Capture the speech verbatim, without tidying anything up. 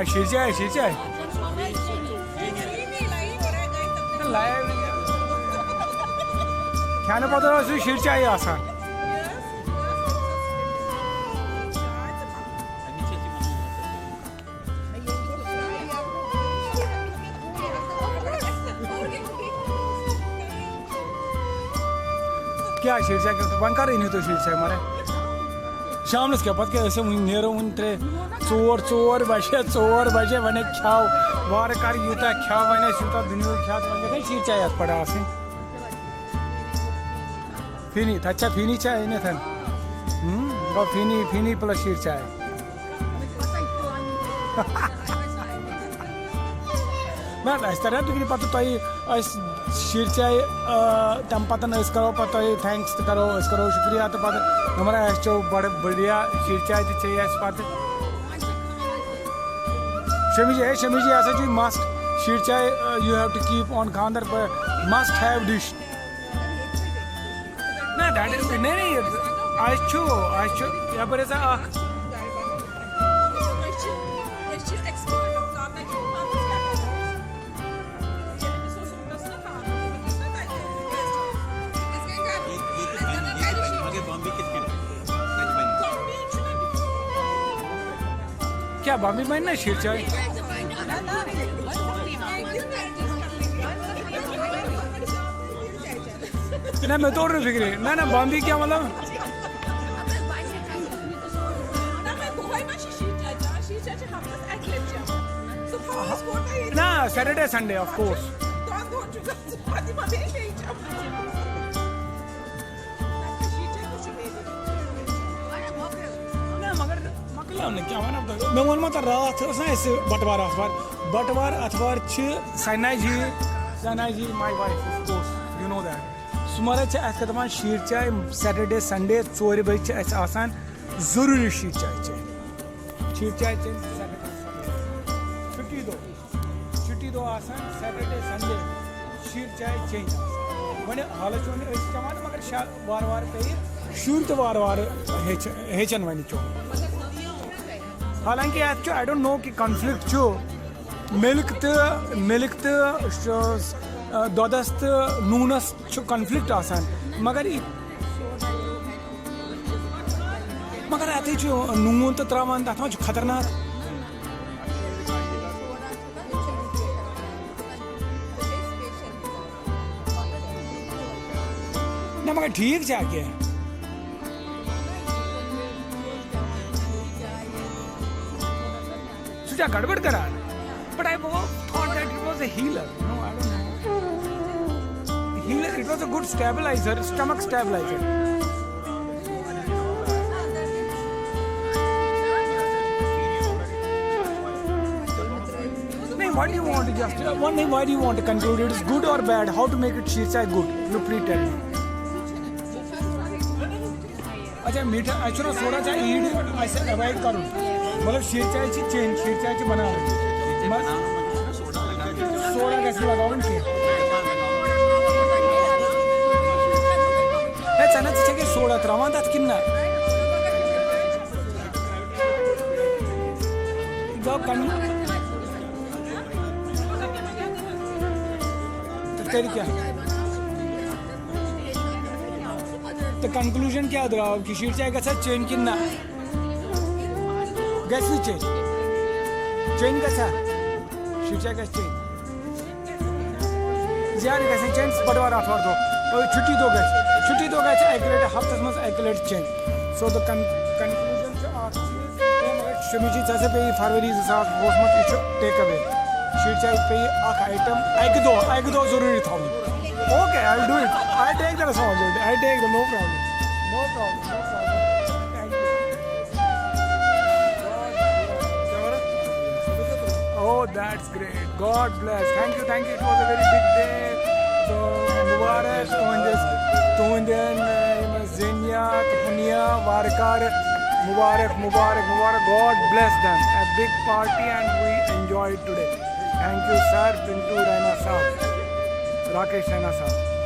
شیٖرچاے، شیٖرچاے۔ کھٮ۪نہٕ پَتہٕ اوس یہِ شیٖرچاے آسان۔ کیٛاہ شیٖرچاے کیٛاہ؟ وۄنۍ کَر أنِو تُہۍ شیٖرچاے مَرٕے؟ شامنَس کیٛاہ؟ پَتہٕ کیٛاہ؟ أسۍ وٕنہِ نیرو وٕنہِ ترٛےٚ، ژور، ژور بَجے، ژور بَجے، وۄنۍ کھٮ۪و وارٕ کَر، یوٗتاہ کھٮ۪و وۄنۍ اَسہِ، یوٗتاہ دُنیہُک کھٮ۪تھ، وۄنۍ گژھِ شیٖرچاے یَتھ پٮ۪ٹھ آسٕنۍ۔ فِنی، تَتہِ چھا فِنی چاے أنِتھ؟ ہُم، گوٚو فِنی، فِنی پٕلَس شیٖرچاے۔ نہ، اَسہِ تَرِ نہ فِکرِ پَتہٕ تۄہہِ، أسۍ شیٖرچاے، آ، تَمہِ پَتہٕ أسۍ کَرو پَتہٕ تۄہہِ thanks تہٕ کَرو، أسۍ کَرو شُکریہ تہٕ پَتہٕ دوٚپمَن، اَسہِ چیوٚو بَڑٕ بٔڑیا شیٖرچاے تہٕ چیٚیہِ اَسہِ پَتہٕ۔ شمی جی، ہے شمی جی، یہِ ہسا چھُ must شیٖرچاے، آ، you have to keep on خانٛدر پہ-، must have dish۔ نہ، that is، نہ، نہ، یہِ، اَسہِ چھُ، اَسہِ چھُ یَپٲرۍ ہسا اَکھ۔ کیٛاہ بامبی بَنہِ نہ شیٖرچاے؟ نہ، مےٚ توٚر نہٕ فِکرِ۔ نہ، نہ، بامبی کیٛاہ مطلب؟ نہ، Saturday Sunday، of course۔ نہ، مگر مۄکلیو نہٕ کینٛہہ، وَنو تۄہہِ۔ مےٚ ووٚنمو تۄہہِ راتھ ٲس نہ اَسہِ بَٹوار آتھوار۔ بَٹوار آتھوار چھِ سَناجی، سَناجی my wife، of course، you know that۔ سُہ مَرٕد چھِ اَتھ کیٛاہ دَپان، شیٖرچاے Saturday Sunday ژورِ بَجہِ چھِ اَسہِ آسان ضروٗری شیٖرچاے چیٚنۍ۔ شیٖرچاے چیٚنۍ Saturday Sunday۔ چھُٹی دۄہ۔ چھُٹی دۄہ آسان Saturday Sunday، شیٖرچاے چیٚنۍ آسان۔ وۄنۍ حالَس چھِ وۄنۍ أسۍ چٮ۪وان، مگر شا-، وارٕ وارٕ پیٚیہِ شُرۍ تہِ وارٕ وارٕ ہیٚچھ-، ہیٚچھَن وۄنۍ چیوٚن۔ حالانکہ اَتھ چھُ، I don't know کہِ conflict چھُ milk تہٕ، milk تہٕ ش-، آ، دۄدَس تہٕ نوٗنَس چھُ conflict آسان، مگر یہِ، مگر اَتھٕے چھُ نوٗن تہٕ ترٛاوان، تَتھ ما چھُ خطرناک؟ نہ، مگر ٹھیٖک چھا کینٛہہ؟ سُہ چھا گڑبڑ کران؟ But I thought that it was a healer. No, I don't know. Healer, it was a good stabilizer, stomach stabilizer. نہیں, what do you want to just, uh, one thing, why do you want to conclude it is good or bad? How to make it شیٖرچاے good? You please tell me. اچھا، میٖٹھا، اَسہِ چھُنہ soda چاے ایٖڈ اَسہِ avoid کَرُن؟ مطلب، شیٖرچاے چھِ چیٚنۍ، شیٖرچاے چھِ بَناوٕنۍ۔ مگر سوڈا گژھِ نہٕ لَگاوُن کینٛہہ۔ ہے، ژٕ نہ، ژٕ چھَکھ یہِ سوڈا ترٛاوان تَتھ کِنہٕ نہ؟ گوٚو کَن-، تہٕ تیٚلہِ کیٛاہ؟ تہٕ conclusion کیٛاہ درٛاو کہِ شیٖرچاے گژھا چیٚنۍ کِنہٕ نہ؟ گژھِ نہٕ چیٚنۍ۔ چیٚنۍ گژھا؟ شیٖرچاے گژھِ چیٚنۍ۔ زیادٕ گژھِ نہٕ چیٚنۍ، بَٹوار آتھوار دۄہ۔ أتھۍ چھُٹی دۄہ گژھِ۔ چھُٹی دۄہ گژھِ اَکہِ لَٹہِ ہفتَس منٛز اَکہِ لَٹہِ چیٚنۍ۔ So the con-، conclusion چھُ اَکھ چیٖز، تٔمۍ رٔٹۍ شمی جی، ژےٚ ہسا پیٚیہِ فروری زٕ ساس وُہَس منٛز، یہِ چھُ take away۔ شیٖرچاے پیٚیہِ اَکھ item اَکہِ دۄہ، اَکہِ دۄہ ضروٗری تھاوُن۔ Okay, I'll do it. I take the responsibility. I take the, no problem. No problem. No problem. Thank you. Oh, that's great. God bless. Thank you, thank you. It was a very big day. So, مُبارک تُہٕنٛدِس، تُہٕنٛدٮ۪ن، یِم زینیا تہٕ پُنیا وارٕ کارٕ۔ مُبارک، مُبارک، مُبارک۔ God bless them. A big party and we enjoyed today. Thank you, sir. Pintu Raina sir. Rakesh Raina sir.